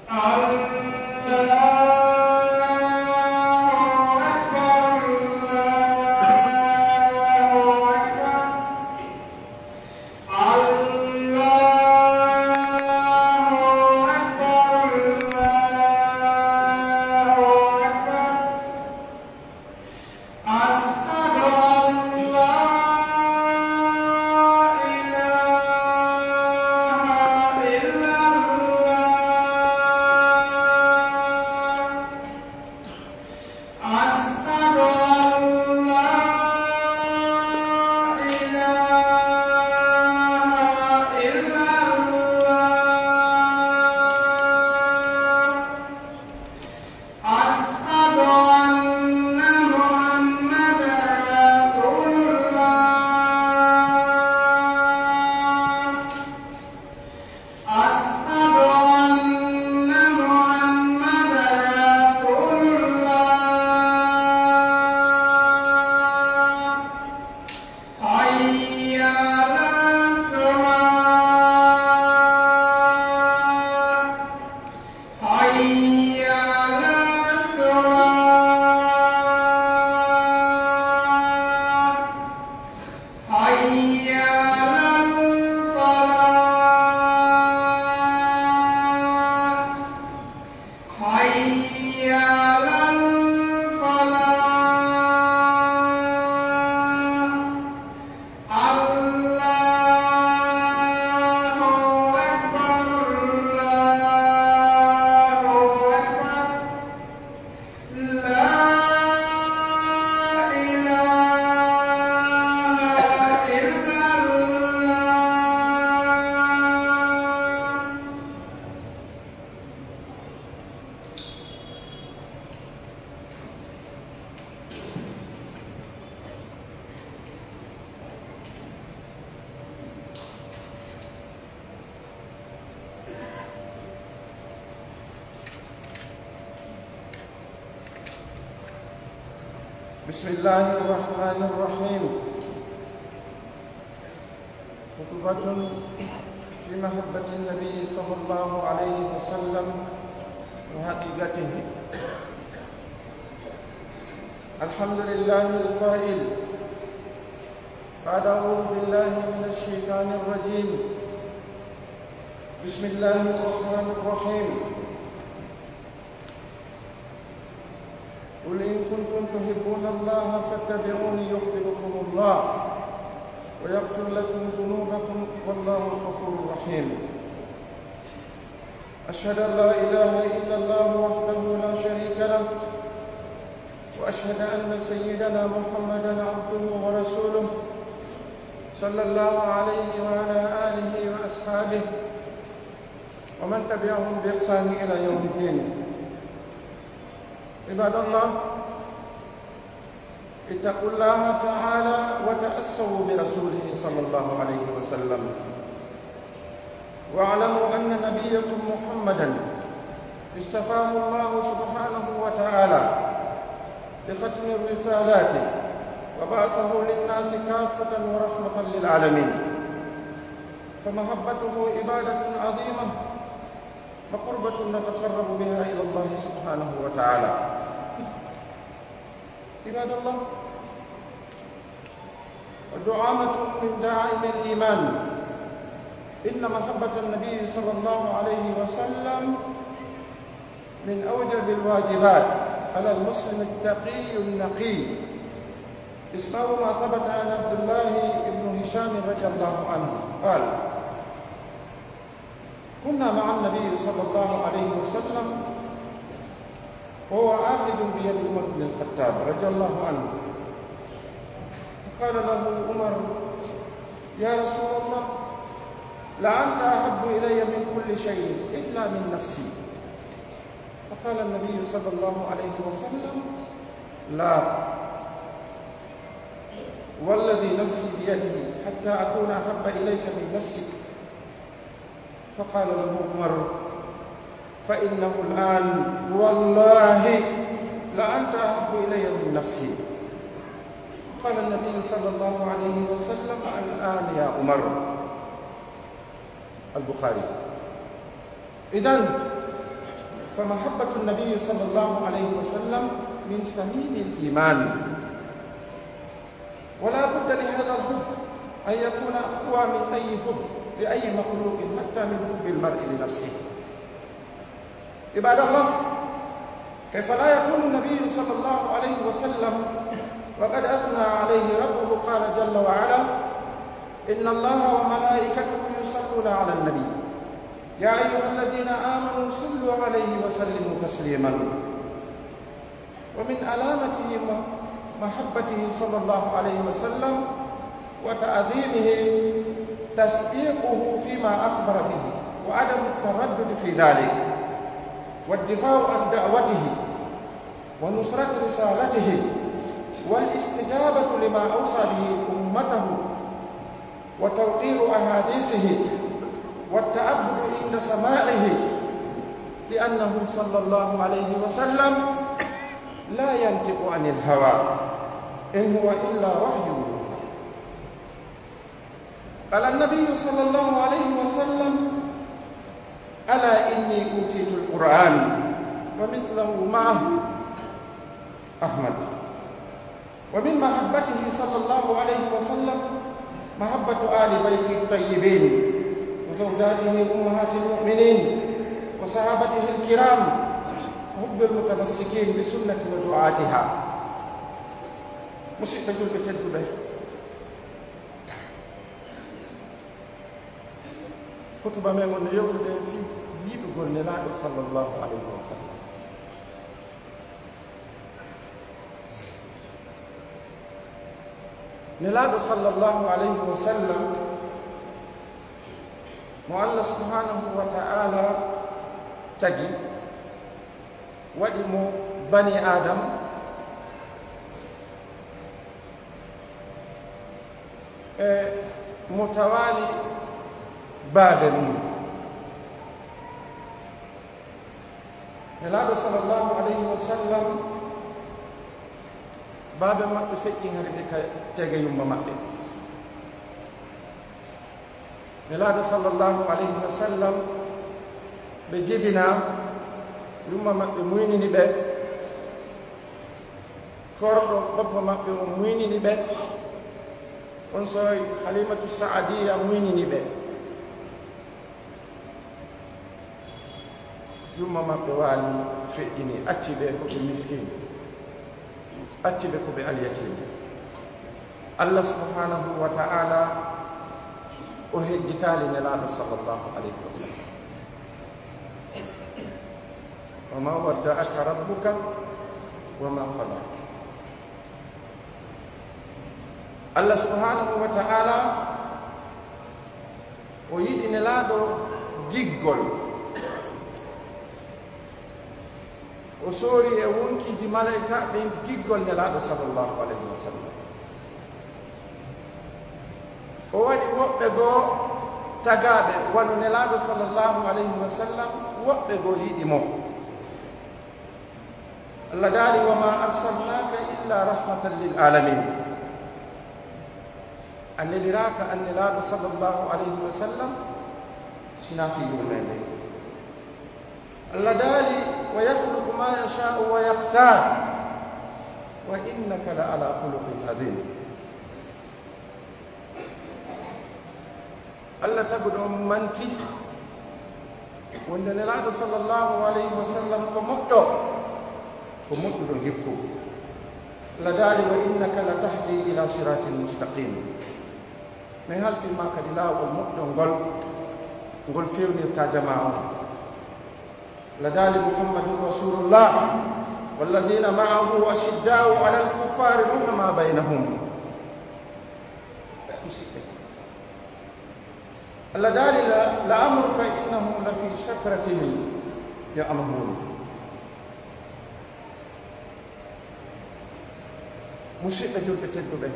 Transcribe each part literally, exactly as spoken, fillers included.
الله أكبر، الله أكبر. الله أكبر، الله أكبر. أشهد أن لا إله إلا الله. أشهد أن لا إله إلا الله. أشهد أن محمدا رسول الله. أشهد أن محمدا رسول الله. حي على الصلاة. حي على الصلاة. حي على الفلاح. حي على الفلاح. الله أكبر، الله أكبر. لا إله إلا الله. بسم الله الرحمن الرحيم. خطبة في محبة النبي صلى الله عليه وسلم وحقيقته. الحمد لله القائل بعد أعوذ بالله من الشيطان الرجيم. بسم الله الرحمن الرحيم. قل إن كنتم تحبون الله فاتبعوني يحببكم الله ويغفر لكم ذنوبكم والله غفور رحيم. أشهد أن لا إله إلا الله وحده لا شريك له، وأشهد أن سيدنا محمدا عبده ورسوله، صلى الله عليه وعلى آله وأصحابه ومن تبعهم بإحسان إلى يوم الدين. عباد الله، اتقوا الله تعالى وتأسوا برسوله صلى الله عليه وسلم، واعلموا أن نبيكم محمدا اصطفاه الله سبحانه وتعالى بختم الرسالات وبعثه للناس كافة ورحمة للعالمين، فمحبته عبادة عظيمة وقربة نتقرب بها إلى الله سبحانه وتعالى. عباد الله، ودعامة من دعائم الإيمان، إن محبة النبي صلى الله عليه وسلم من أوجب الواجبات على المسلم التقي النقي. اسمعوا ما ثبت عن عبد الله بن هشام رضي الله عنه قال: كنا مع النبي صلى الله عليه وسلم وهو آخذ بيد عمر بن الخطاب رضي الله عنه، فقال له عمر: يا رسول الله، لأنت أحب إلي من كل شيء إلا من نفسي. فقال النبي صلى الله عليه وسلم: لا، والذي نفسي بيده حتى أكون أحب إليك من نفسك. فقال له عمر: فإنه الآن والله لأنت أحب إلي من نفسي. قال النبي صلى الله عليه وسلم: الآن يا عمر. البخاري. إذن فمحبة النبي صلى الله عليه وسلم من صميم الإيمان، ولا بد لهذا الحب أن يكون أقوى من أي حب لأي مخلوق، حتى من حب المرء لنفسه. عباد الله، كيف لا يكون النبي صلى الله عليه وسلم وقد أثنى عليه ربه؟ قال جل وعلا: إن الله وملائكته يصلون على النبي، يا أيها الذين آمنوا صلوا عليه وسلموا تسليما. ومن علامته م-، محبته صلى الله عليه وسلم وتعظيمه تصديقه فيما أخبر به وعدم التردد في ذلك، والدفاع عن دعوته، ونصرة رسالته، والاستجابة لما أوصى به أمته، وتوقير أحاديثه، والتعبد عند سماعه، لأنه صلى الله عليه وسلم لا ينطق عن الهوى، إن هو إلا وحي يوحى. قال النبي صلى الله عليه وسلم: ألا إني أوتيت القرآن ومثله معه. أحمد. ومن محبته صلى الله عليه وسلم محبة آل بيته الطيبين وزوجاته أمهات المؤمنين وصحابته الكرام وحب المتمسكين بسنة ودعاتها. Musidɓe julɓe tedduɓe, hutuba men on no yewtude en fii yiɗugol Nelaaɗo sallallahu alayhi wa sallam. Nelaaɗo sallallahu alayhi wa sallam, mo Allah subhanahu wa ta'ala tagi, waɗi mo bani Aadam, e mo tawaali baaba mum. Nelaaɗo sallallahu alayhi wa sallam, baaba maɓɓe feƴƴi hari ɓe ka teega yumma maɓɓe. Nelaaɗo sallallahu alayhi wa sallam, ɓe jibinaa, yumma maɓɓe muynini ɓe, korɗo bappa maɓɓe on muynini ɓe, on sooy Halimatu Saadiya muynini ɓe. Yumma maɓɓe waali, feƴƴini, acci ɓe ko ɓe miskin, acci ɓe ko ɓe alyatiim. Allah subhanahu wa ta'ala o hejjitaali Nelaaɗo sallallahu alayhi wa sallam. وما ودعك ربك وما قلى. Allah subhanahu wa ta'ala o yiɗi Nelaaɗo giggol. O soori e wonkiiji malaykaaɓe ɓen giggol Nelaaɗo sallallahu alayhi wa sallam. O waɗi woɓɓe goo tagaaɓe, wano Nelaaɗo sallallahu alayhi wa sallam, woɓɓe goo yiɗi mo. Allah daali: وما أرسلناك إلا رحمة للعالمين. A neliraaka, an Nelaaɗo sallallahu alayhi wa sallam, sinaa fii yurmeende. Allah daali: ويخلق ما يشاء ويختار وإنك لعلى خلق عظيم. Allah taguɗo on manti wonde Nelaaɗo sallallahu alayhi wa sallam ko moƴƴo, ko moƴƴuɗo ngikku. Allah daali: وإنك لتهدي إلى صراط مستقيم. Men halfin ma kadi laawol moƴƴol ngol, ngol fewnirta jamaa on. Allah daali: محمد رسول الله والذين معه أشداء على الكفار رحماء بينهم. Musidɓe, Allah daali: لعمرك إنهم لفي سكرتهم يعمهون. Musidɓe julɓe tedduɓe,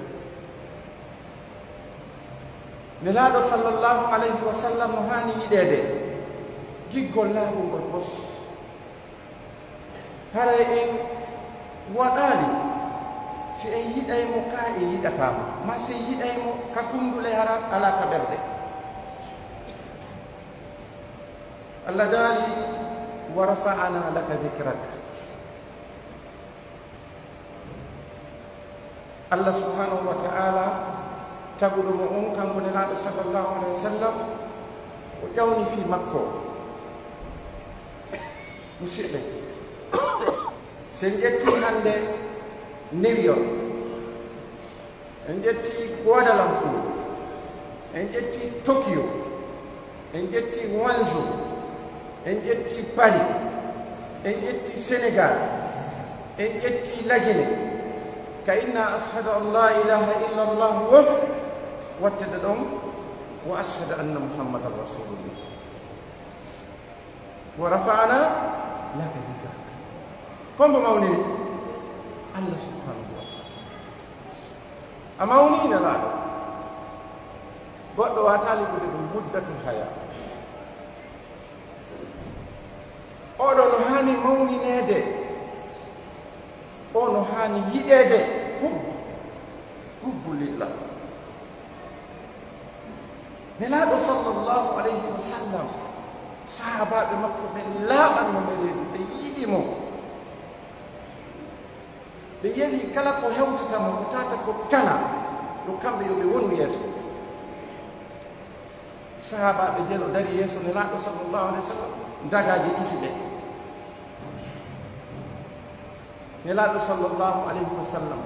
Nelaaɗo sallallahu alayhi wa sallam no haani yiɗeede, giggol laaɓungol pos. Haray en waɗaali si en yiɗay mo ka en yiɗataa mo, maa si en yiɗay mo ka kundule hara alaa ka ɓernde. Allah daali: ورفعنا لك ذكرك. Allah subhanahu wa ta'ala taguɗo mo on, kanko Nelaaɗo sallallahu alayhi wa sallam, o ƴawni fii makko. Musidɓe, si en ƴettii hannde New York, en ƴettii Kuala Lumpur, en ƴettii Tokyo, en ƴettii Guangzhou, en ƴettii Paris, en ƴettii Senegal, en ƴettii Lagine, ka inna ashhadu an la ilaha illa Allah wo, wattede ɗon, wa ashhadu anna Muhammadan rasulullah. Wa rafa'na laka dhikrak. Ko mbo mawnini? Allah subhanahu wa ta'ala. A mawnii Nelaaɗo. Goɗɗo waataa liggude ɗum muddatul hayaa. Oɗo no haani mawnineede. O no haani yiɗeede. Hubbu. Hubbu lillah. Nelaaɗo sallallahu alayhi wa sallam, sahaabaaɓe makko ɓen laaɓanno mo reedu, ɓe yiɗi mo. Ɓe yeli kala ko hewtata mo, ko tata ko tana, yo kamɓe yo ɓe wonu yeeso. Sahaabaaɓe jelo dari yeeso Nelaaɗo sallallahu alayhi wa sallam, dagaaji tufi ɓe. Nelaaɗo sallallahu alayhi wa sallam,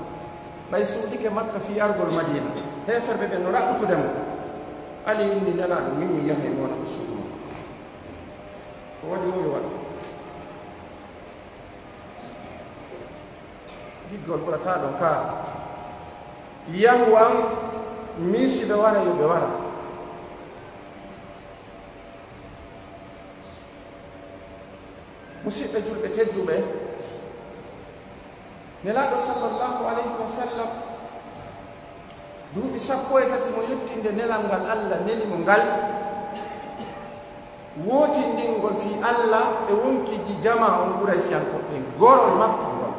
ɓay suuɗike Makka fii argol Madiina, heeferɓe ɓen no raɓɓutude mo. Ali inni Nelaaɗo, min mi yahay mi wona ko suudu maa. Ko waɗi o yo waɗu. Giggol ɓurataa ɗon kaa. Yahu an, min si ɓe wara, yo ɓe wara. Musidɓe julɓe tedduɓe, Nelaaɗo sallallahu alayhi wa sallam, duuɓi sappo e tati mo yettinde nelal ngal Allah neli mo ngal, wootindingol fii Allah e wonkiiji jamaa on Quraysiyankooɓe ɓen, gorol makko ngol.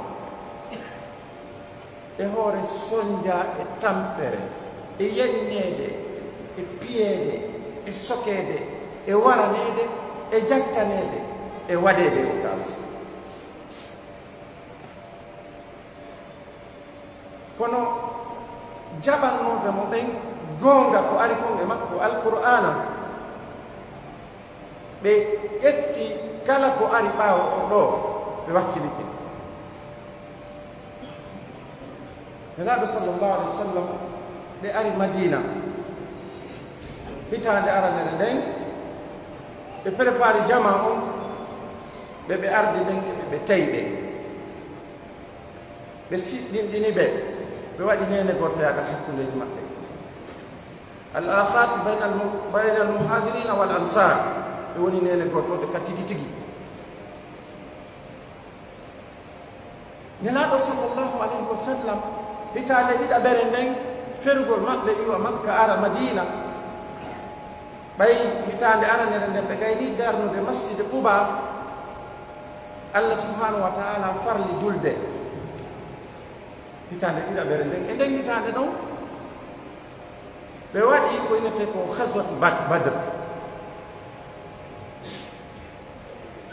E hoore sonjaa e tampere, e yenneede, e piyeede, e sokeede, e waraneede, e jattaneede, e waɗeede e otaas. Kono jaɓannooɓe mo ɓen goonga ko ari kon e makko Alqur'aana, ɓe ƴetti kala ko ari ɓaawo o ɗoo, ɓe wakkilike. Nelaaɗo sallallahu alayhi wa sallam, ɓe ari Madiina hitaande aranere nden, ɓe prepari jamaa on, ɓe ɓe ardi ɓen, ɓe ɓe tawi ɓe, ɓe siɗɗinɗini ɓe, ɓe waɗi neene gootoyaagal hakkundeeji maɓɓe. Al akhat bayna al mu-, bayna al muhajirina wal ansar, ɓe woni neene gootooɓe ka tigi tigi. Nelaaɗo sallallahu alayhi wa sallam, hitaande ɗiɗaɓere nden, ferugol maɓɓe iwa Makka ara Madiina. Ɓay hitaande aranere nden ɓe gayni darnude Masjid Quba, Allah subhanahu wa ta'ala farli julde. Hitaande ɗiɗaɓere nden, e nden hitaande ɗon, ɓe waɗi ko innetee ko Ghazwat Bad-, Badr.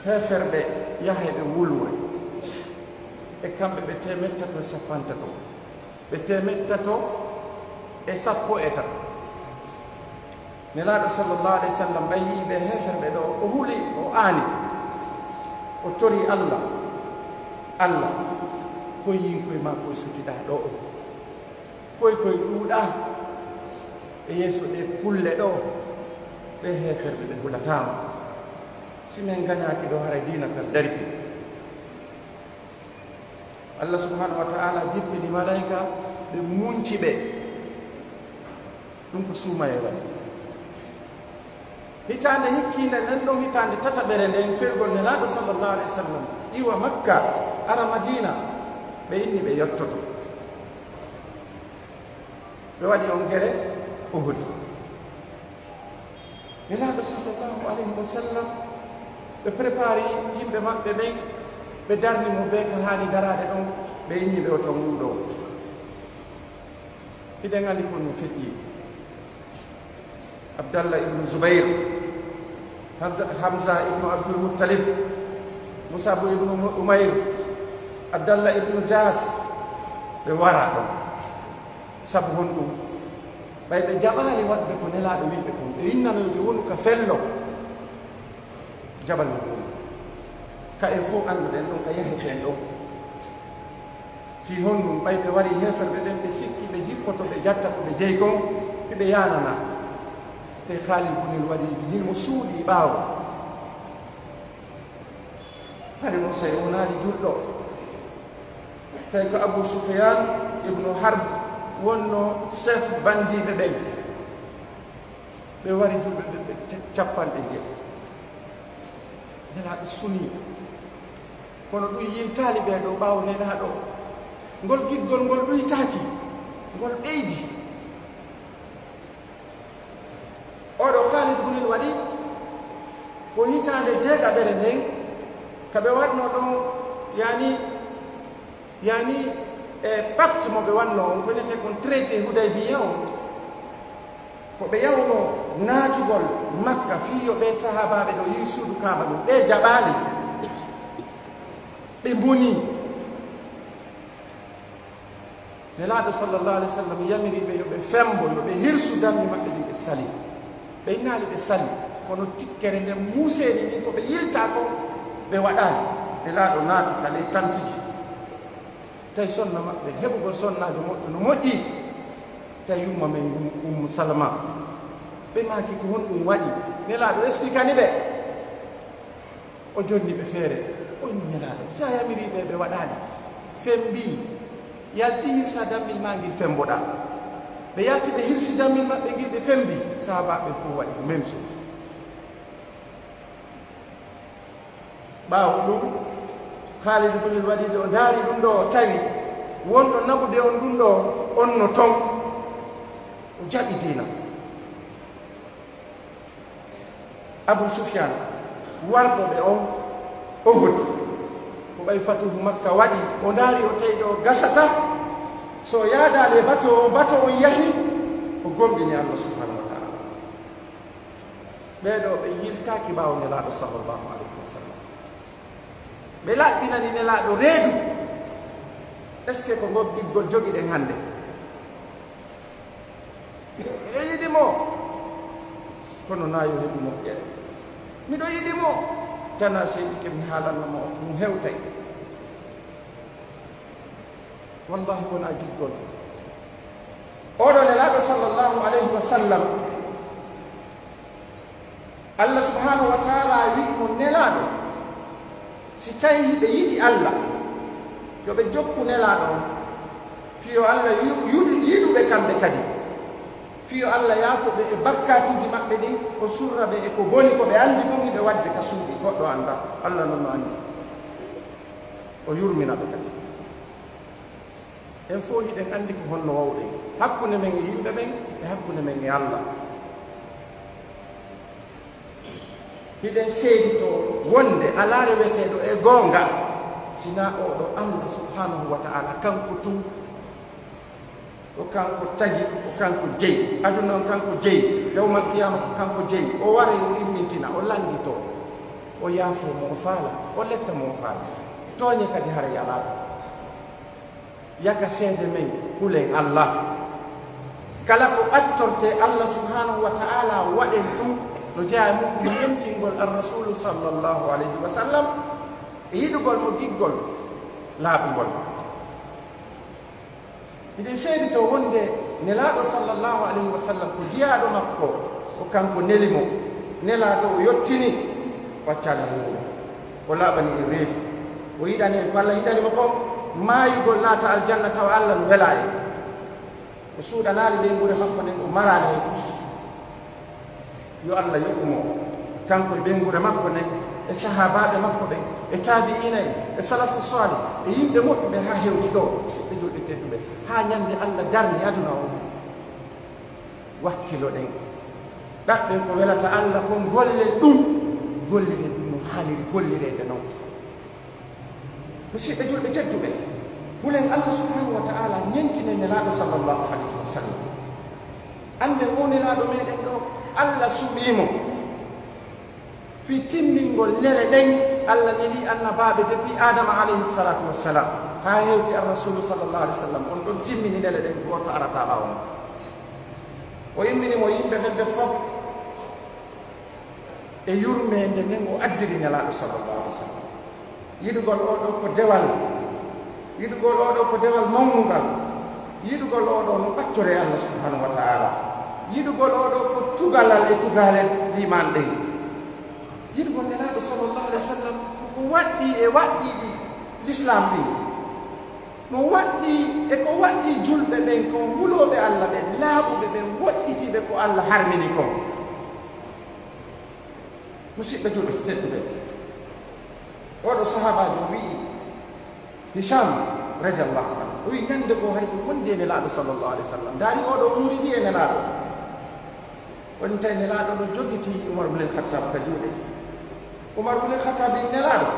Heeferɓe yahayɓe wuluure, e kamɓe ɓe teemeɗɗe tato e cappantato, ɓe teemeɗɗe tato e sappo e tato. Nelaaɗo sallallahu alayhi wa sallam ɓay yi'i ɓe heeferɓe ɗoo, o huli, o aani, o tori Allah, Allah, koy yin koy maa koy sutiɗaa ɗoo o? Koy koy ɗuuɗaa e yeeso ɗee kulle ɗoo, ɓee heeferɓe ɓe hulataa ma. Si men gañaaki ɗoo, haray diina kan darike. Allah subhanahu wa ta'ala jippini malaa'ika, ɓe munci ɓe. Ɗum ko suumayee waɗi. Hitaande hikkiinde nden ɗon, hitaande tataɓere nden, fergol Nelaaɗo sallallahu alayhi wa sallam iwa Makka, ara Madiina, ɓe inni ɓe yottoto. Ɓe waɗi on gere Uhud. Nelaaɗo sallallahu alayhi wa sallam, ɓe prepari yimɓe maɓɓe ɓen, ɓe darni mo bee ka haani daraade ɗon, ɓe inni ɓe o ton ɗoo. Hiɗen anndi ko no feƴƴi. Abdallah ibnu Zubayr, Hamza, Hamza ibnu Abdul Muttalib, Musabu ibnu Umayr, Abdallah ibnu Jaas, ɓe wara ɗon. Sabu honɗum? Ɓay ɓe jaɓaali waɗude ko Nelaaɗo wi'i ɓe kon, ɓe innano yo ɓe wonu ka fello. Jabal no ɗum. Ka en fow annduɗen ɗon, ka yaheten ɗon. Fii honɗum? Ɓay ɓe warii heeferɓe ɓen, ɓe sikki, ɓe jippoto, ɓe jatta ko ɓe jeyi kon, hiɓe yaanana. Te Khaalid bunil Waliid, himo suuɗii ɓaawo. Hari mo sey o wonaali julɗo. Tawi ko Abu Sufyaan ibnu Harb wonno chef bandiiɓe ɓen. Ɓe wari julɓe ɓe, ɓe ca-, capanɗe jeego. Nelaaɗo sunii. Kono ɗum yiltaali ɓee ɗoo ɓaawo Nelaaɗo. Ngol giggol ngol ɗuytaaki. Ngol ɓeydi. Oɗo Khalid bunil Walid, ko hitaande jeegaɓere nden, ka ɓe waɗno ɗon, yani, yani, e pacte mo ɓe wanno on, ko innete kon traité Hudaybiya on. Ko ɓe yawno naatugol Makka fii yo ɓee sahaabaaɓe ɗo yi'i suudu Kaaba ɗum, ɓe jaɓaali. Ɓe mboni. Nelaaɗo sallallahu alayhi wa sallam yamiri ɓe yo ɓe fembo, yo ɓe hirsu dammi maɓɓe ɗin, ɓe sali. Ɓe innaali ɓe sali, kono tikkere nden muuseeni ni ko ɓe yiltaa kon, ɓe waɗaali. Nelaaɗo naati ka ley tantiji. Tawi sonna maɓɓe, heɓugol sonnaajo moƴƴo no moƴƴi. Tawi yumma men ngun Ummu Salama. Ɓe maaki ko honɗum waɗi. Nelaaɗo expliquani ɓe. O jonni ɓe feere. O inni Nelaaɗo, si a yamirii ɓe, ɓe waɗaali. Fembii. Yalti hirsa dammil maa ngil femboɗaa. Ɓe yalti ɓe hirsi dammil maɓɓe ngil ɓe fembii. Sahaabaaɓe ɓen fow waɗi même chose. Ɓaawo ɗum, Khaalid ibn al-Walid o ndaari ɗum ɗoo, o tawi wonɗo naɓude on ɗum ɗoo, on no ton. O jaɓi diina. Abu Sufyaan, warɗo ɓe on Uhud, ko ɓay fatuhu Makka waɗi, o ndaari, o tawi ɗoo gasata, so o yaadaali e bato on, bato on yahi, o gomɗini Allah subhaanahu wa ta'aalaa. Ɓee ɗoo ɓe yiltaaki ɓaawo Nelaaɗo sallallahu alayhi wa sallam. Ɓe laɓɓinani Nelaaɗo reedu. Est-ce que ko ngol giggol jogiɗen hannde? Miɗo yiɗi mo, kono naa yo heɓu moƴƴere. Miɗo yiɗi mo, tanaa seyɗike mi haalanno mo, ɗum hewtay. Wallahi wonaa giggol. Oɗo Nelaaɗo sallallahu alayhi wa sallam, Allah subhanahu wa ta'ala wi'i mo, Nelaaɗo, si tawii hiɓe yiɗi Allah, yo ɓe jokku Nelaaɗo on, fii yo Allah yu-, yuɗu-, yiɗu ɓe kamɓe kadi, fii yo Allah yaafo ɓe e bakkaatuuji maɓɓe ɗin, o surra ɓe e ko boni ko ɓe anndi kon hiɓe waɗde ka suuɗi, goɗɗo anndaa, Allah non no anndi. O yurmina ɓe kadi. En fow hiɗen anndi ko honno wawɗen, hakkunde men e yimɓe ɓen e hakkunde men e Allah. Hiɗen seeditoo wonde alaa reweteeɗo e goonga, sinaa oo ɗoo Allah subhanahu wa ta'ala, kanko tun. Ko kanko tagi, ko kanko jeyi. Aduna on kanko jeyi. Yawmal qiyaama ko kanko jeyi. O waray, o immintina, o lannditoo. O yaafoo mo o faala, o letta mo o faala. Tooñe kadi haray alaa ton. Yaka seede men, hulen Allah. Kala ko ɓattortee Allah subhanahu wa ta'ala, waɗen ɗum no jeyaa e muɗum yentingol ar-Rasuulu sallallahu alayhi wa sallam, e yiɗugol mo giggol laaɓungol. Miɗen seeditoo wonde Nelaaɗo sallallahu alayhi wa sallam ko jiyaaɗo makko, ko kanko neli mo. Nelaaɗo o yottini, waccaali e wuro. O laaɓani en reedu. O yiɗani en ko Allah yiɗani mo kon, maayugol naata aljanna tawa Allah no welaa en. O suuɗanaali ɓeynguure makko nden, o maraali hay fus. Yo Allah yoɓu mo, kanko e ɓeynguure makko nden, e sahaabaaɓe makko ɓen, e taabi'iina en, e salafu saalih, e yimɓe moƴƴuɓe haa hewti ɗoo, siɓɓe julɓe tedduɓe, haa ñannde Allah darni aduna on. Wakkiloɗen, ɗaɓɓen ko welata Allah kon, gollen ɗum, golliren ɗum no haaniri gollireede non. Musiɓɓe julɓe tedduɓe, hulen Allah subhanahu wa ta'ala, ñentinen Nelaaɗo sallallahu alayhi wa sallam. Annden oo Nelaaɗo meɗen ɗoo, Allah suɓii mo fii timmingol nele ɗen, Allah nelii annabaaɓe depuis Aadama alayhi salatu wassalam, haa hewti ar Rasulu sallallahu alayhi wasallam, on ɗon timmini nele ɗen, gooto arataa ɓaawo makko. O immini mo yimɓe ɓen ɓe fof e yurmeende nden o addiri Nelaaɗo sallallahu alayhi wasallam. Yiɗugol oo ɗoo ko dewal, yiɗugol oo ɗoo ko dewal mawnungal, yiɗugol oo ɗoo no ɓattoree Allah subhanahu wa ta'ala, yiɗugol oo ɗoo ko tugalal e tugaale liimaan ɗen. Yiɗugol Nelaaɗo sallallahu alayhi wasallam ko waɗɗii e waɗɗiiɗi Lislaam ɗin. No waɗɗii e ko waɗɗii julɓe ɓen kon hulooɓe Allah ɓen, laaɓuɓe ɓen, woɗɗitiiɓe ko Allah harmini kon. Musidɓe julɓe tedduɓe, oo ɗoo sahaabaajo wi'i, Hisham radiyallahu anhu, o wi'i, ñande goo hari ko wondi e Nelaaɗo sallallahu alayhi wasallam. Ndaari oo ɗoo umri ndi e Nelaaɗo. Woni tawi Nelaaɗo no jogiti Umar ibn al-Khattab ka juuɗe. Umar ibn al-Khattab wi'i, Nelaaɗo,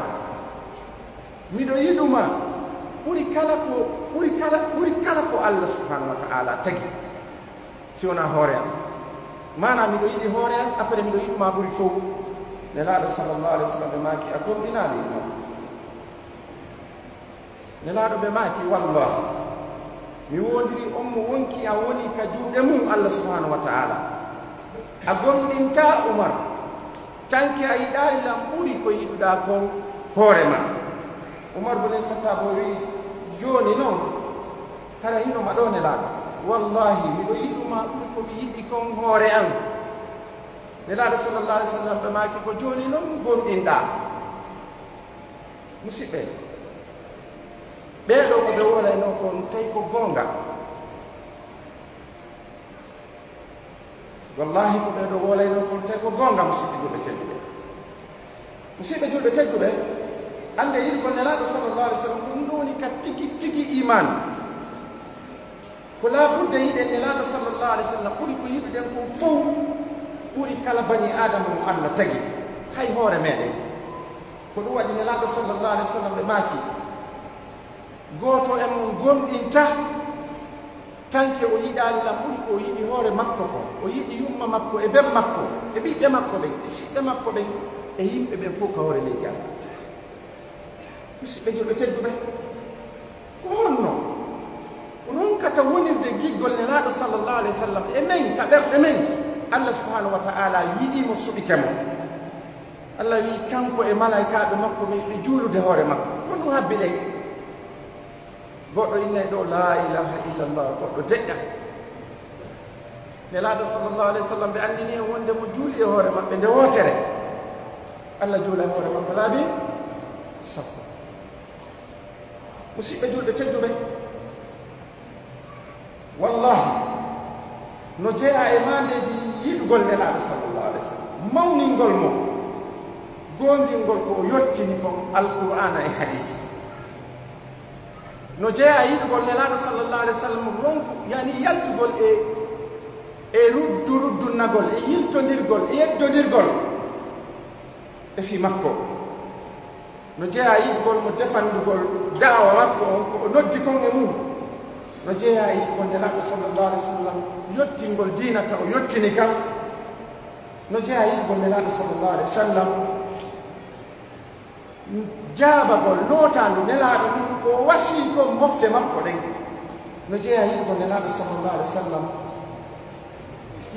miɗo yiɗu ma ɓuri kala ko, ɓuri kala, ɓuri kala ko Allah subhanahu wa ta'ala tagi, si wonaa hoore am. Maanaa, miɗo yiɗi hoore am, après miɗo yiɗu ma ɓuri fow. Nelaaɗo sallallahu alayhi wasallam ɓe maaki, a gomɗinaali, Umar. Nelaaɗo ɓe maaki, wallahi, mi woondirii on mo wonkii an woni ka juuɗe mun Allah subhanahu wa ta'ala. A gomɗintaa, Umar, tanke a yiɗaali lan ɓuri ko yiɗuɗaa kon hoore maa. Umar bun al-Khattab o wi'i, jooni non, hara hino ma ɗoo Nelaaɗo. Wallahi, miɗo yiɗu ma ɓuri ko mi yiɗi kon hoore an. Nelaaɗo sallallahu alayhi wa sallam ɓe maaki ko jooni non gomɗinɗaa. Musidɓe, ɓee ɗoo ko ɓe woolaynoo kon tawi ko goonga. Wallahi, ko ɓee ɗoo woolaynoo kon tawi ko goonga, musidɓe julɓe tedduɓe. Musidɓe julɓe tedduɓe, annde yiɗugol Nelaaɗo sallallahu alayhi wa sallam ko ɗum ɗoo woni ka tigi tigi iimaan. Ko laabudda yiɗen Nelaaɗo sallallahu alayhi wa sallam ɓuri ko yiɗuɗen kon fow, ɓuri kala banii Aadama mo Allah tagi, hay hoore meɗen. Ko ɗum waɗi Nelaaɗo sallallahu alayhi wa sallam ɓe maaki, gooto e mon gomɗinta tanke o yiɗaali lan ɓuri ko o yiɗi hoore makko kon, o yiɗi yumma makko e ben makko e ɓiɓɓe makko ɓen e siɓɓe makko ɓen e yimɓe ɓen fow ka hoore leydi Allah. Musidɓe julɓe tedduɓe, ko honno ronkata wonirde giggol Nelaaɗo sallallahu alayhi wa sallam e men, ka ɓerɗe men? Allah subhanahu wa ta'ala yiɗi mo, suɓike mo. Allah wi'i kanko e malaa'ikaaɓe makko ɓen ɓe juulude hoore makko. Honɗum habbi ɗen? Goɗɗo innay ɗoo, "Laa ilaaha illallah," goɗɗo deƴƴa. Nelaaɗo sallallahu alayhi wa sallam, ɓe anndini en wonde mo juuli e hoore maɓɓe nde wootere, Allah juula e hoore makko laabi sappo. Musidɓe julɓe tedduɓe, wallahi, no jeyaa e maandeeji yiɗugol Nelaaɗo sallallahu alayhi wa sallam, mawningol mo, goongingol ko o yottini kon Alqur'aana e Hadiis. No jeyaa e yiɗugol Nelaaɗo sallallahu alayhi wa sallam, ronku, yani yaltugol e, e ruddu ruddunnagol, e yiltondirgol, e yeddondirgol e fii makko. No jeyaa e yiɗugol mo, defandugol da'awa makko on, ko o noddi kon e mun. No jeyaa e yiɗugol Nelaaɗo sallallahu alayhi wa sallam, yottingol diina ka o yottini kan. No jeyaa e yiɗugol Nelaaɗo sallallahu alayhi wa sallam, jaabagol nootaandu Nelaaɗo ɗum ko o wasii kon mofte makko ɗen. No jeyaa e yiɗugol Nelaaɗo sallallahu alayhi wa sallam,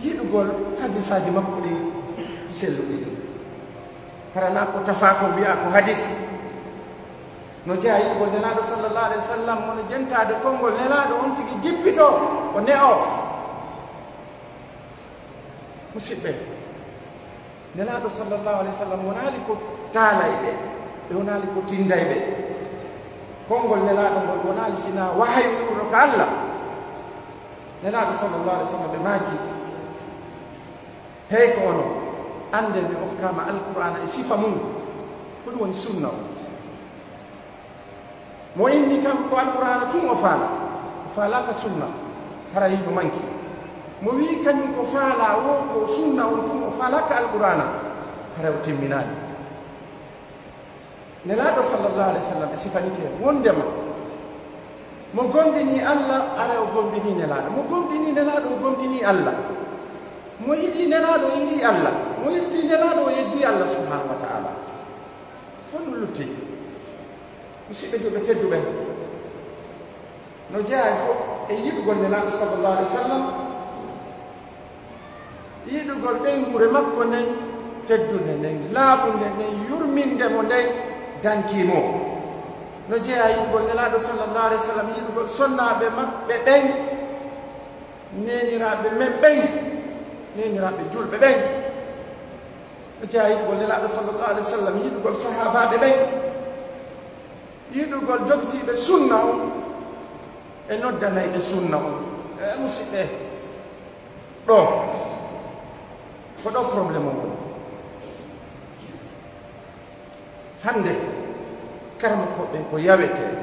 yiɗugol hadiisaaji makko ɗin selluɗi ɗin. Hara naa ko tafaa ko wi'aa ko hadiis. No jeyaa e yiɗugol Nelaaɗo sallallahu alayhi wa sallam, wano jentaade konngol Nelaaɗo on tigi jippitoo, o ne'oo. Musidɓe, Nelaaɗo sallallahu alayhi wa sallam wonaali ko taalayɓe, ɓe wonaali ko tindayɓe. Konngol Nelaaɗo ngol wonaali sinaa wahayu iwruɗo ka Allah. Nelaaɗo sallallahu alayhi wa sallam ɓe maaki, hey ko onon, anndee mi okkaama Alqur'aana e sifa mun, ko ɗum woni sunna on. Mo inni kanko ko Alqur'aana tun o faala, o faalaaka sunna, hara hino manki. Mo wi'i kañum ko faalaa woo ko sunna on tun o faalaaka Alqur'aana, hara o timminaali. Nelaaɗo sallallahu alayhi wa sallam ɓe sifanike wondema mo gomɗinii Allah, hara o gomɗinii Nelaaɗo. Mo gomɗinii Nelaaɗo, o gomɗinii Allah. Mo yiɗii Nelaaɗo, o yiɗii Allah. Mo yeddii Nelaaɗo, o yeddii Allah subhanahu wa ta'ala. Honɗun lutti? Musiɓɓe julɓe tedduɓe, no jeyaa ko e yiɗugol Nelaaɗo sallallahu alaihi wasallam, yiɗugol ɓeynguure makko nden teddunde nden, laaɓunde nden, yurminde mo nden, dankii mo. No jeyaa yiɗugol Nelaaɗo sallallahu alaihi wasallam, yiɗugol sonnaaɓe maɓɓe ɓen, neeniraaɓe men ɓen, neeniraaɓe julɓe ɓen. No jeyaa yiɗugol Nelaaɗo sallallahu alaihi wasallam, yiɗugol sahaabaaɓe ɓen, yiɗugol jogitiiɓe sunna on e noddanayɓe sunna on. E musiɓɓe, ɗoo, ko ɗoo problème on woni. Hannde, karamokooɓe ɓen ko yaweteeɓe,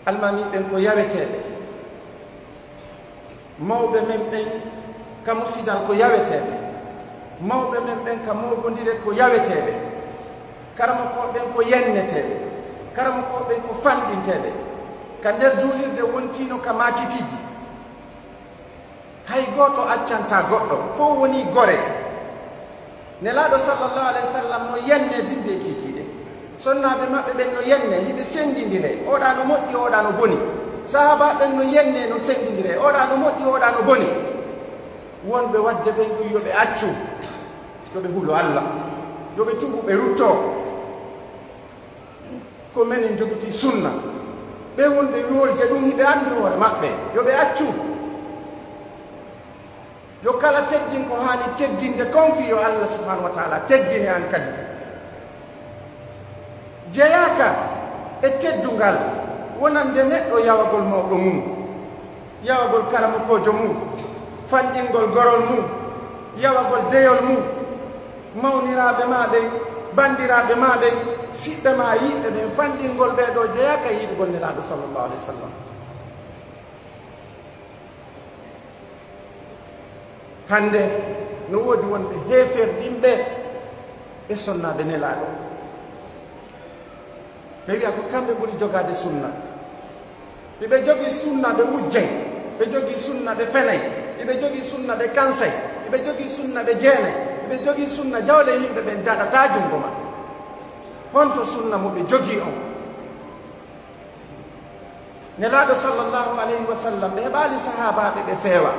almaamiiɓe ɓen ko yaweteeɓe, mawɓe men ɓen ka musidal ko yaweteeɓe, mawɓe men ɓen ka moobondire ko yaweteeɓe, karamokooɓe ɓen ko yenneteeɓe, karamokooɓe ɓen ko fanɗinteeɓe. Ka nder juulirde wontiino ka maakitiiji. Hay gooto accantaa goɗɗo, fow wonii gore. Nelaaɗo sallallahu alaihi wasallam no yenne bimbi e kiikiiɗe. Sonnaaɓe maɓɓe ɓen no yenne, hiɓe senndindire. Oɗa no moƴƴi, oɗa no boni. Sahaabaaɓe ɓen no yenne, no senndindire. Oɗa no moƴƴi, oɗa no boni. Wonɓe waɗde ɓen ɗun yo ɓe accu, yo ɓe hulu Alla, yo ɓe tuubu, ɓe ruttoo. Ko menen jogitii sunna. Ɓen wonɓe yoolde ɗun, hiɓe anndi hoore maɓɓe, yo ɓe accu. Yo kala teddin ko haani teddinde kon, fii yo Alla subhanahu wa ta'ala teddine an kadi. Jeyaaka e teddungal wonande neɗɗo yawagol mawɗo mun, yawagol karamokoojo mun, fanɗingol gorol mun, yawagol deyol mun, mawniraaɓe maa ɓen, banndiraaɓe maa ɓen, siɓɓe maa, yiɓɓe ɓen, fanɗingol ɓee ɗoo jeyaaka e yiɗugol Nelaaɗo sallallahu alaihi wasallam. Hannde no woodi wonɓe heeferɗinɓe e sonnaaɓe Nelaaɗo. Ɓe wi'a ko kamɓe ɓuri jogaade sunna. Hiɓe jogii sunna, ɓe wujjay. Ɓe jogii sunna, ɓe fenay. Hiɓe jogii sunna, ɓe kansay. Hiɓe jogii sunna, ɓe jeenay. Hiɓe jogii sunna, jawle yimɓe ɓen daɗataa junngo maɓɓe. Honto sunna mo ɓe jogii on? Nelaaɗo sallallahu alayhi wa sallam, ɓe heɓaali sahaabaaɓe ɓe feewa.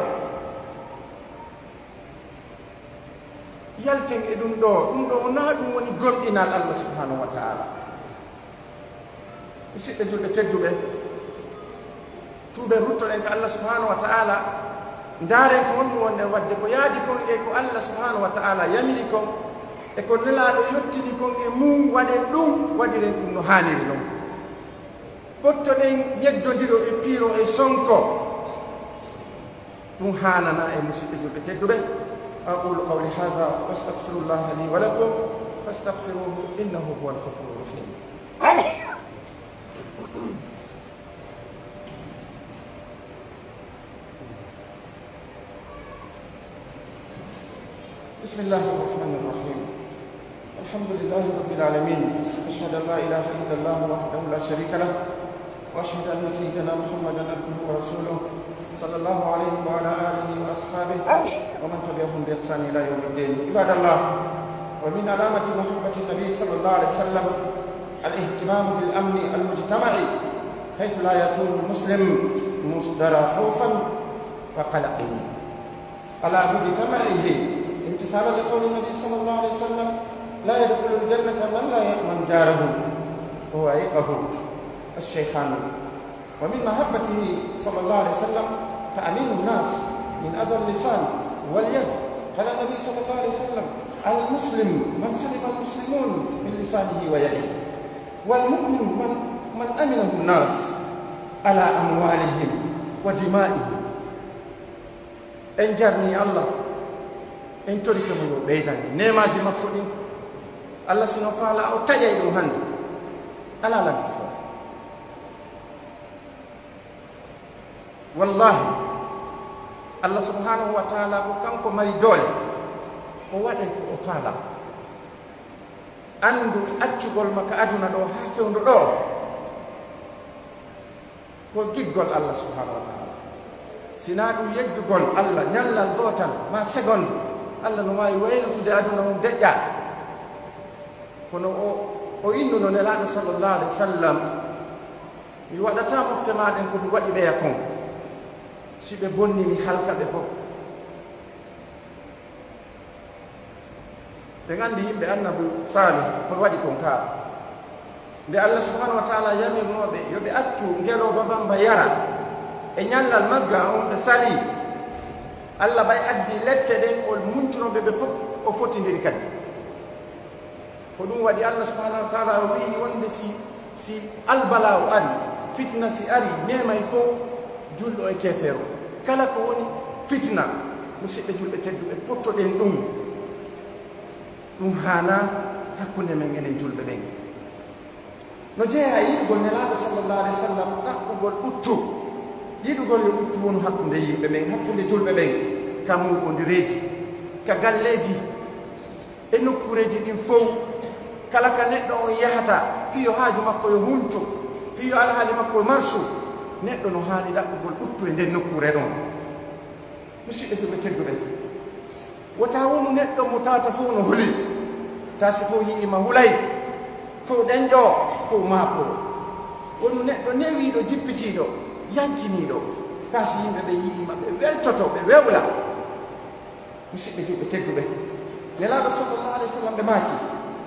Yalten e ɗum ɗoo, ɗum ɗoo wonaa ɗum woni gomɗinal Allah subhanahu wa ta'ala. Musidɓe julɓe tedduɓe, tuuben ruttoɗen ka Allah subhanahu wa ta'ala, ndaaren ko honɗum wonɗen waɗde, ko yaadi kon e ko Allah subhanahu wa ta'ala yamiri kon, e ko Nelaaɗo yottini kon e mum, waɗen ɗum, waɗiren ɗum no haaniri non. Ɓoytoɗen yeddondiro e piiro e sonko. Ɗum haananaa e musidɓe julɓe tedduɓe. أقول قولي هذا وأستغفر الله لي ولكم فاستغفروه إنه هو الغفور الرحيم. بسم الله الرحمن الرحيم. الحمد لله رب العالمين. أشهد أن لا إله إلا الله وحده لا شريك له، وأشهد أن سيدنا محمدا عبده ورسوله، صلى الله عليه وعلى آله وأصحابه ومن تبعهم بإحسان إلى يوم الدين. عباد الله، ومن علامة محبة النبي صلى الله عليه وسلم الاهتمام بالأمن المجتمعي، حيث لا يكون المسلم مصدر خوف وقلق على مجتمعه، امتثالا لقول النبي صلى الله عليه وسلم: "لا يدخل الجنة من لا يأمن جاره بوائقه." الشيخان. ومن محبته صلى الله عليه وسلم تأمين الناس من أذى اللسان واليد. قال النبي صلى الله عليه وسلم: "المسلم من سلم المسلمون من لسانه ويده، والمؤمن من، من أمنه الناس على أموالهم ودمائهم." En jarnii Allah, en torike mo yo ɓeydan en neemaaji makko ɗin. Allah si no faalaa, o taƴay ɗum hannde. Alaa lanndito ko. Wallaahi, Allah subhaanahu wa ta'aalaa ko kanko mari doole, o waɗay ko o faalaa. Anndu accugol ma ka aduna ɗoo haa fewndo ɗoo. Ko giggol Allah subhaanahu wa ta'aalaa. Si naa ɗum yeddugol Allah ñallal gootal maa segondu, Allah no waawi waylutude aduna on deƴƴa. Kono o, o innuno Nelaaɗo sallallahu alaihi wasallam, "Mi waɗataa mofte maa ɗen ko mi waɗi ɓeya kon. Si ɓe bonni, mi halka ɓe fof." Ɓen anndi yimɓe Annabi Saalih ko waɗi kon kaa. Nde Allah subhanahu wa ta'ala yamirnoo ɓe yo ɓe accu ngelooba bamba yara e ñallal magga on, ɓe salii. Allah ɓay addi lette ɗen, o muncuno ɓe ɓe fof, o fotindiri kadi. Ko ɗum waɗi Allah subhanahu wa ta'ala o wi'i wonde si, si albalaaw ari, fitina si ari, memay fof julɗo e keefeero. Kala ko woni fitina, musidɓe julɓe tedduɓe, pottoɗen ɗum. Ɗum haanaa hakkunde men enen julɓe ɓen. No jeyaa e yiɗugol Nelaaɗo sallallahu alaihi wasallam, ɗaɓɓugol ɓuttu. Yiɗugol yo ɓuttu wonu hakkunde yimɓe ɓen, hakkunde julɓe ɓen, ka muɓondireeji, ka galleeji, e nokkuureeji ɗin fow. Kala ka neɗɗo on yahata, fii yo haaju makko yo hunco, fii yo alhaali makko yo marsu, neɗɗo no haani ɗaɓɓugol ɓuttu e nden nokkuure ɗon. Musidɓe julɓe tedduɓe, wota wonu neɗɗo mo tawata fow no huli, taa si fow yi'ii ma hulay, fow ɗenƴoo, fow maakoo. Wonu neɗɗo newiiɗo, jippitiiɗo, yankiniiɗo, taa si yimɓe ɓen yi'ii ma, ɓe weltoto, ɓe wewla. Musidɓe julɓe tedduɓe, Nelaaɗo sallallahu alaihi wasallam ɓe maaki,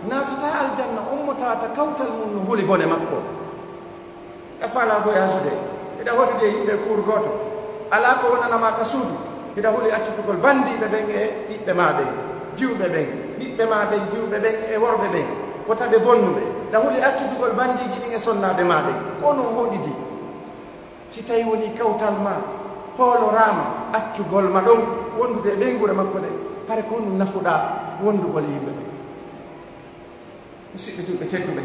naatataa aljanna on mo tawata kawtal mun no huli bone makko. Hiɗa faalaa voyage de, hiɗa hoɗude e yimɓe kuur gooto, alaa ko wonanaa ma ka suudu, hiɗa huli accitugol banndiiɓe ɓen e ɓiɓɓe maa ɓen, jiwɓe ɓen, ɓiɓɓe maa ɓen, jiwɓe ɓen e worɓe ɓen, wota ɓe bonnu ɓe. Hiɗa huli accitugol banndiiji ɗin e sonnaaɓe maa ɓen. Ko non hoɗidi. Si tawii wonii kawtal maa hooloraama accugol ma ɗon wondude e ɓeynguure makko ɗen, hare ko honɗun nafuɗaa wondugol e yimɓe ɓen? Musidɓe julɓe tedduɓe,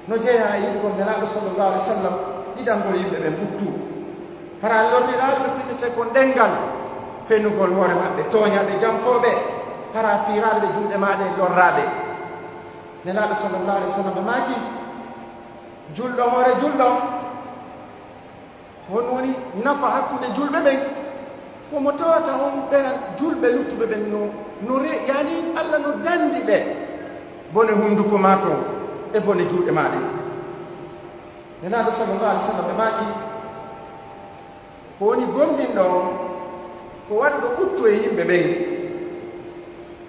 no jeyaa e yiɗugol Nelaaɗo sallallahu alaihi wasallam, yiɗangol yimɓe ɓen ɓuttu. Hara lorriraaɗo ɓe ko innetee kon ɗenngal, fenugol hoore maɓɓe, tooña ɓe, janfoo ɓe, hara piiraaɗo ɓe juuɗe maa ɗen, lorraa ɓe. Nelaaɗo sallallahu alaihi wasallam ɓe maaki, julɗo hoore julɗo, Honɗun woni nafa hakkunde julɓe ɓen? Ko mo tawata on ɓen julɓe luttuɓe ɓen no, no re-, yani Alla no danndi ɓe bone hunduko maa kon e bone juuɗe maa ɗen. Nelaaɗo sallallahu alaihi wasallam ɓe maaki, ko woni gomɗinɗo on, ko waɗuɗo ɓuttu e yimɓe ɓen,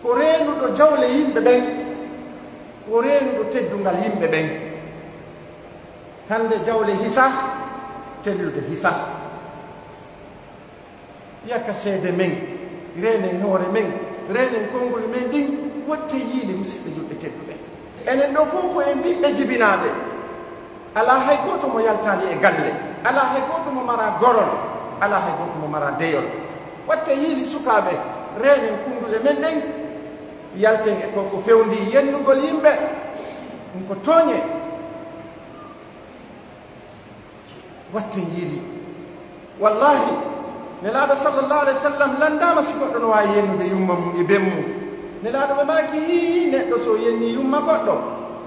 ko reenuɗo jawle yimɓe ɓen, ko reenuɗo teddungal yimɓe ɓen. Hannde jawle hisa, tellude hisa. Yaka seede men, reenen hoore men, reenen konnguli men ɗin, wattee yiili, musidɓe julɓe tedduɓe. Enen ɗoo fow ko en ɓiɓɓe jibinaaɓe. Alaa hay gooto mo yaltaali e galle, alaa hay gooto mo maraa gorol, alaa hay gooto mo maraa deyol. Wattee yiili, sukaaɓe, reenen kunndule men ɗen, yalten e ko, ko fewndii yennugol yimɓe, ɗum ko tooñe. Watten yiili. Wallahi, Nelaaɗo sallallahu alaihi wasallam lanndaama si goɗɗo no waawi yennude yumma mum e ben mum. Nelaaɗo ɓe maaki, hii, neɗɗo so yennii yumma goɗɗo,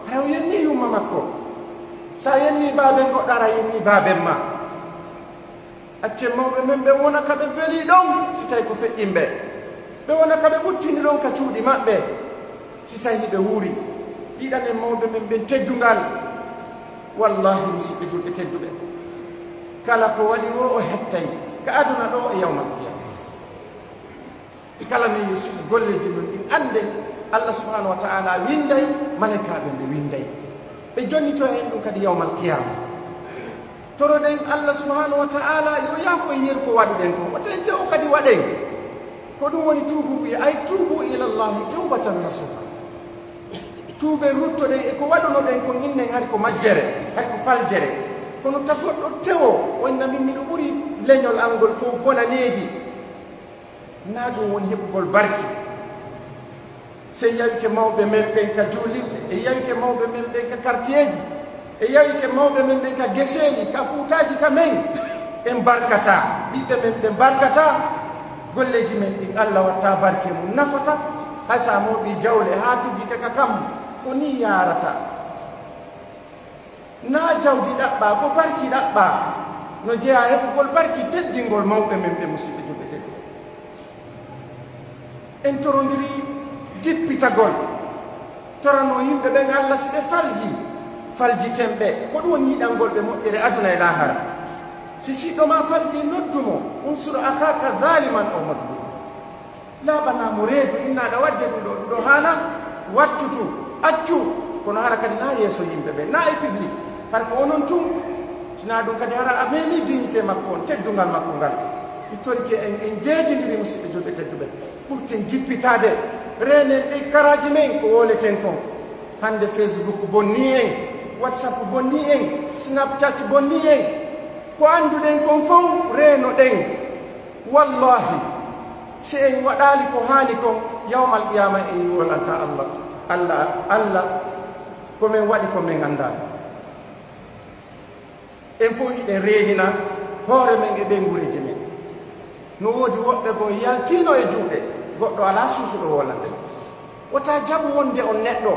hara o yennii yumma makko. So a yennii baaben goɗɗo, hara a yennii baaben maa. Accen mawɓe men ɓen wona ka ɓe belii ɗon, si tawii ko feƴƴinɓe. Ɓe wona ka ɓe ɓuttini ɗon ka cuuɗi maɓɓe, si tawii hiɓe wuuri. Yiɗanen mawɓe men ɓen teddungal. Wallahi, musiɓɓe julɓe tedduɓe, kala ko waɗi woo o hettay ka aduna ɗoo e yawmal qiyama. Kala men yo suɓu golleeji men ɗin, annden Allah subhanahu wa ta'ala winnday, malaykaaɓe ɓe winnday. Ɓe jonnitoya en ɗum kadi yawmal qiyama. Toroɗen Allah subhanahu wa ta'ala yo yaafo en yeru ko waɗuɗen kon. Wata en tewo kadi waɗen. Ko ɗum woni tuubu, wi'a, ay tuubu ilallahi tawbatan nasuha. Tuuben, ruttoɗen e ko waɗunoɗen kon, innen hari ko majjere, hari ko faljere. Kono ta goɗɗo tewo, wonna min miɗo ɓuri leñol an ngol fow bonaneedi. Naa ɗum woni heɓugol barki. Sey yawike mawɓe men ɓen ka juulirɗe, e yawike mawɓe men ɓen ka kartiyeeji, e yawike mawɓe men ɓen ka geseeli, ka fuutaaji ka men, en barkataa. Ɓiɓɓe men ɓen barkataa. Golleeji men ɗin, Allah wattaa barke mum, nafata. Hay so a mooɓii jawle haa tuggi ka, ka kammu, ko nii yaarata. Naa jawdi ɗaɓɓaa, ko barki ɗaɓɓaa. No jeyaa heɓugol barki, teddingol mawɓe men ɓe, musiɓɓe julɓe tedduɓe. En torondiri jippitagol. Torano yimɓe ɓen Alla si ɓe faljii, faljiten ɓe. Ko ɗun woni yiɗangol ɓe moƴƴere aduna e laahara. Si siɗɗo maa faljii, noddu mo, unsur akhaaka zaliman aw mazluma. Laaɓanaa mo reedu, inna aɗa waɗde ɗun ɗoo, ɗun ɗoo haanaa, wattu tun, accu, kono hara kadi naa yeeso yimɓe ɓen, naa e public. Hara ko onon tun, si naa ɗun kadi hara a meemii dignité makko on, teddungal makko ngal. Mi torike en, en jeejindiri musiɓɓe julɓe tedduɓe. Ɓurten jippitaade, reenen ɗin karaaji men ko wooleten kon. Hannde Facebook bonnii en, WhatsApp bonnii en, Snapchat bonnii en. Ko annduɗen kon fow reenoɗen. Wallaahi, si en waɗaali ko haani kon, yawmal qiyaama en woolantaa Alla. Alla, Alla, ko men waɗi kon men anndaali. En fow hiɗen reenina hoore men e ɓeynguureeji men. No woodi woɓɓe goo yaltiino e juuɗe, goɗɗo alaa suusuɗo woolande. Wota jaɓu wonde on neɗɗo,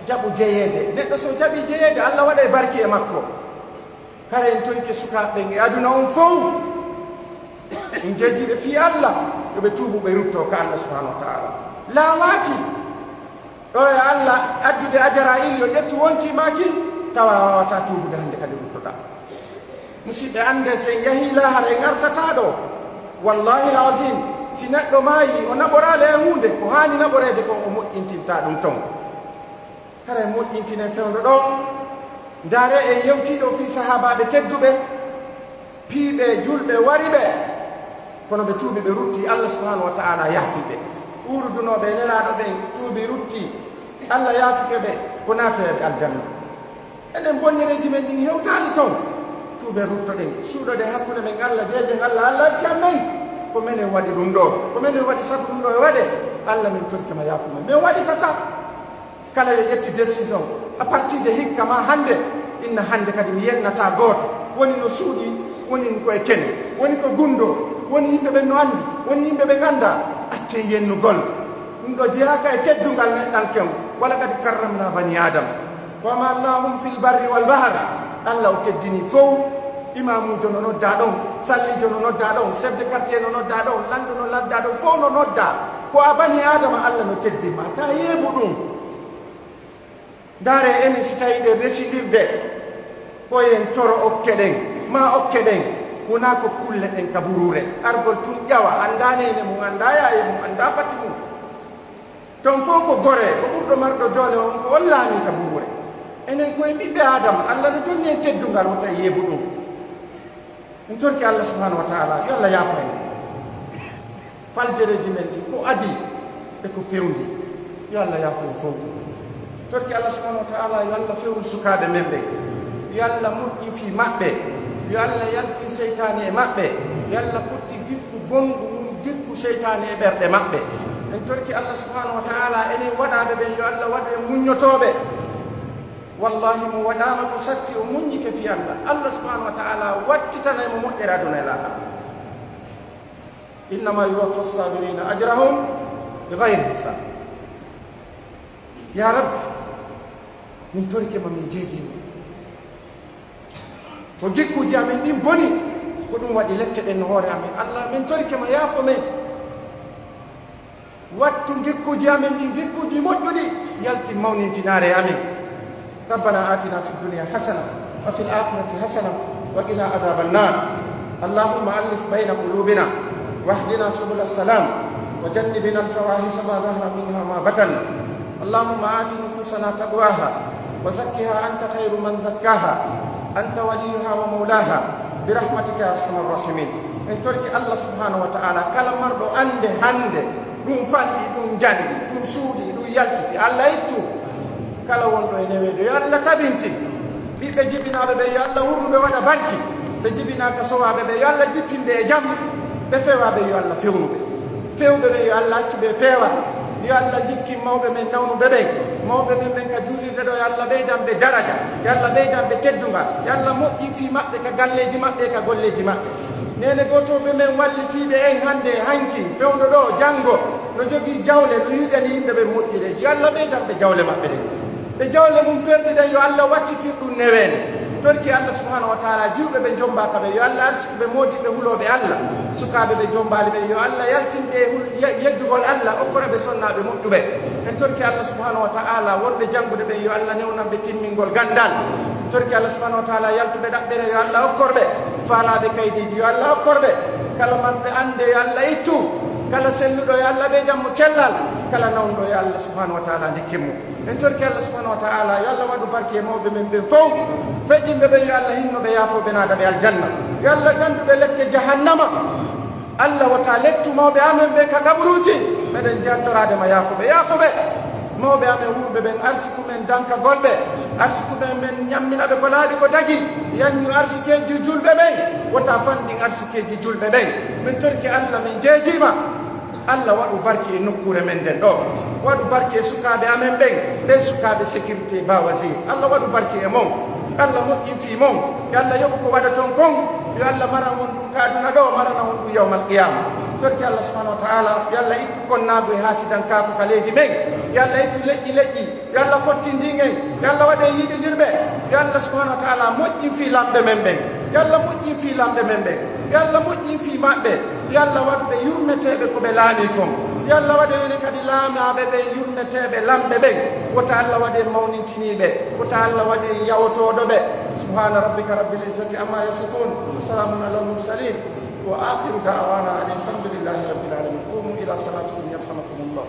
jaɓu jeyeede. Neɗɗo so jaɓii jeyeede, Alla waɗay barki e makko. Hara en torike sukaaɓe ɓen e aduna on fow, en jeejiiɓe fii Alla, yo ɓe tuubu, ɓe ruttoo ka Alla subhaanahu wa ta'aala. Laawaaki. Ɗoo e Alla addude Ajara'iil yo ƴettu wonkii maa kin, tawa a waawataa tuubude hannde kadi ruttoɗaa. Musiɓɓe, anndee si en yahii laahara en artataa ɗoo. Wallaahi al-aziim, si neɗɗo maayii o naɓoraali e huunde, ko haani naɓoreede kon o moƴƴintintaa ɗun ton. Hara en moƴƴintinen fewndo ɗoo. Ndaaree en yewtii ɗoo fii sahaabaaɓe tedduɓe. Piiɓe, julɓe, wariɓe, kono ɓe tuubi, ɓe ruttii, Alla subhaanahu wa ta'aala yaafii ɓe. Uurudunooɓe e Nelaaɗo ɓen tuubi, ruttii, Alla yaafike ɓe, ko naatoyaaɓe aljanna. Enen bonnereeji men ɗin hewtaali ton. Tuuben, ruttoɗen, suuɗoɗen hakkunde men Alla, jeejen Alla, Alla accan men. Ko menen waɗi ɗun ɗoo, ko menen waɗi sabu ɗun ɗoo e waɗee. Alla, min torike ma, yaafu men. Men waɗitataa. Kala yo ƴettu décision à partir de hikka maa hannde, inna hannde kadi mi yennataa gooto, woni no suuɗii, woni ko e kene, woni ko gunndoo, woni yimɓe ɓen no anndi, woni yimɓe ɓen anndaa, accen yennugol. Ɗun ɗoo jeyaaka e teddungal neɗɗanke on, wa laqad karramnaa banii Aadama, wa hamalnaahum fil barri wal bahri. Alla o teddinii fow, imaamuujo no noddaa ɗon, salliijo no noddaa ɗon, chef de quartier no noddaa ɗon, lanɗo no noddaa ɗon, fow no noddaa. Ko a banii Aadama, Alla no teddin ma, taa yeebu ɗun. Ndaaree, enen si tawii ɗen resindirde, ko en coro okke ɗen, maa okke ɗen, wonaa ko kulle ɗen ka buruure. Argol tun ƴawa, anndaa neene mun, anndaa yaaye mun, anndaa pati mun. Ton fow ko goree, ko ɓurɗo marɗo doole on, ko on laamii ka buruure. Enen ko en ɓiɓɓe Aadama, Alla no jonni en teddungal, wota en yeebu ɗun. En torike Alla subhaanahu wa ta'aala, yo Alla yaafo en. Faljereeji men ɗin, ko adii e ko fewndii, yo Alla yaafo en fow. Torike Alla subhaanahu wa ta'aala, yo Alla fewnu sukaaɓe men ɓen. Yo Alla moƴƴin fii maɓɓe. Yo Alla yaltin seytaane e maɓɓe. Yo Alla ɓuttu gikku bonngu ngun, gikku seytaane e ɓerɗe maɓɓe. En torike Alla subhaanahu wa ta'aala, enen waɗaaɓe ɓen, yo Alla waɗu en muññotooɓe. Wallaahi, mo waɗaama ko satti, o muññike fii Alla, Alla subhaanahu wa ta'aala wattitanay mo moƴƴere aduna e laakara. Innamaa yuwaffa as-saabiriina ajrahum bi gayri hisaab. Yaa Rabbi, min torike ma, min jeejii ma. Ko gikkuuji amen ɗin boni, ko ɗun waɗi lette ɗen no hoore amen. Alla, min torike ma, yaafo men. Wattu ngikkuuji amen ɗin ngikkuuji moƴƴuɗi, yaltin mawnintinaare e amen. ربنا آتنا في الدنيا حسنة وفي الآخرة حسنة وقنا عذاب النار. اللهم ألف بين قلوبنا واهدنا سبل السلام وجنبنا الفواحش ما ظهر منها وما بطن. اللهم آت نفوسنا تقواها وزكها أنت خير من زكاها أنت وليها ومولاها برحمتك يا أرحم الراحمين. En torike Alla subhaanahu wa ta'aala, kala marɗo annde hannde, ɗun fanɗi, ɗun janɗi, ɗun suuɗi, ɗun yaltiti, Alla ittu. Kala wonɗo e neweede, yo Alla tabintin. Ɓiɓɓe jibinaaɓe ɓen, yo Alla wurnu ɓe, waɗa barki. Ɓe jibinaaka sowaaɓe ɓen, yo Alla jippin ɓe e jam. Ɓe fewaa ɓen, yo Alla fewnu ɓe. Fewɓe ɓen, yo Alla accu ɓe e peewal. Yo Alla jikkin mawɓe men nawnuɓe ɓen. Mawɓe men ɓen ka juulirde ɗoo, yo Alla ɓeydan ɓe daraja. Yo Alla ɓeydan ɓe teddungal. Yo Alla moƴƴin fii maɓɓe ka galleeji maɓɓe e ka golleeji maɓɓe. Neene gootooɓe men wallitiiɓe en hannde e hanki, fewndo ɗoo, janngo, no jogii jawle, no yiɗani yimɓe ɓen moƴƴude. Yo Alla ɓeydan ɓe jawle maɓɓe ɗen. Ɓe jawle mun perɗi ɗen, yo Alla wattitir ɗun neweende. Torki Alla subhaanahu wa ta'aala, jiwɓe ɓe jombaaka ɓen, yo Alla arsiki ɓe moodiɓɓe hulooɓe Alla. Sukaaɓe ɓe jombaali ɓen, yo Alla yaltin ɓe e hul-, ye-, yeddugol Alla, okkora ɓe sonnaaɓe moƴƴuɓe. En torki Allah subhanahu wa ta'ala, wonɓe janngude ɓen, yo Allah newnan ɓe timmingol ganndal. En torki Allah subhanahu wa ta'ala, yaltuɓe ɗaɓɓere, yo Allah okkor ɓe. Faalaaɓe kaydiiji, yo Allah okkor ɓe. Kala marɓe annde, yo Allah ittu. Kala selluɗo, yo Allah ɓeydan mo cellal. Kala nawnuɗo, yo Allah subhanahu wa ta'ala ndikkin mo. En torki Allah subhanahu wa ta'ala, yo Allah waɗu barke e mawɓe men ɓen fow. Feƴƴinɓe ɓen, yo Allah hinno ɓe, yaafo ɓe, naada ɓe aljanna. Yo Allah ganndu ɓe lette jahannama. Allah, wota lettu mawɓe amen ɓe ka gaburuuji, meɗen jattoraade ma, yaafo ɓe, yaafo ɓe. Mawɓe amen wuurɓe ɓen, arsiku men dankagol ɓe, arsiku men, men ñammina ɓe ko laaɓi ko dagi, yanñu arsikeeji julɓe ɓen, wota fanɗin arsikeeji julɓe ɓen. Min torike Allah, min jeejiima. Allah waɗu barke e nokkuure men nden ɗoo, waɗu barke e sukaaɓe amen ɓen, ɓen sukaaɓe sécurité Ba Wazir. Allah waɗu barke e mon, Allah moƴƴin fii mon, yo Allah yoɓu ko waɗaton kon, yo Allah maran on ɗum ka aduna ɗoo, marana on ɗum yawmal qiyama. Torki Allah subhanahu wa ta'ala, yo Allah ittu konnaagu e haasidankaaku ka leydi men, yo Allah ittu leƴƴi leƴƴi, yo Allah fottindin en, yo Allah waɗe yiɗindirɓe, yo Allah subhanahu wa ta'ala moƴƴin fii lamɓe men ɓen, yo Allah moƴƴin fii lamɓe men ɓen, yo Allah moƴƴin fii maɓɓe, yo Allah waɗu ɓe yurmeteeɓe ko ɓe laamii kon, yo Allah waɗe enen kadi laamaaɓe ɓen yurmeteeɓe lamɓe ɓen, wota Allah waɗe mawnintiniiɓe, wota Allah waɗe yawtooɗo ɓe. سبحان ربك رب العزة عما يصفون، وسلام على المرسلين، وآخر دعوانا أن الحمد لله رب العالمين. قوموا إلى صلاتكم يرحمكم الله.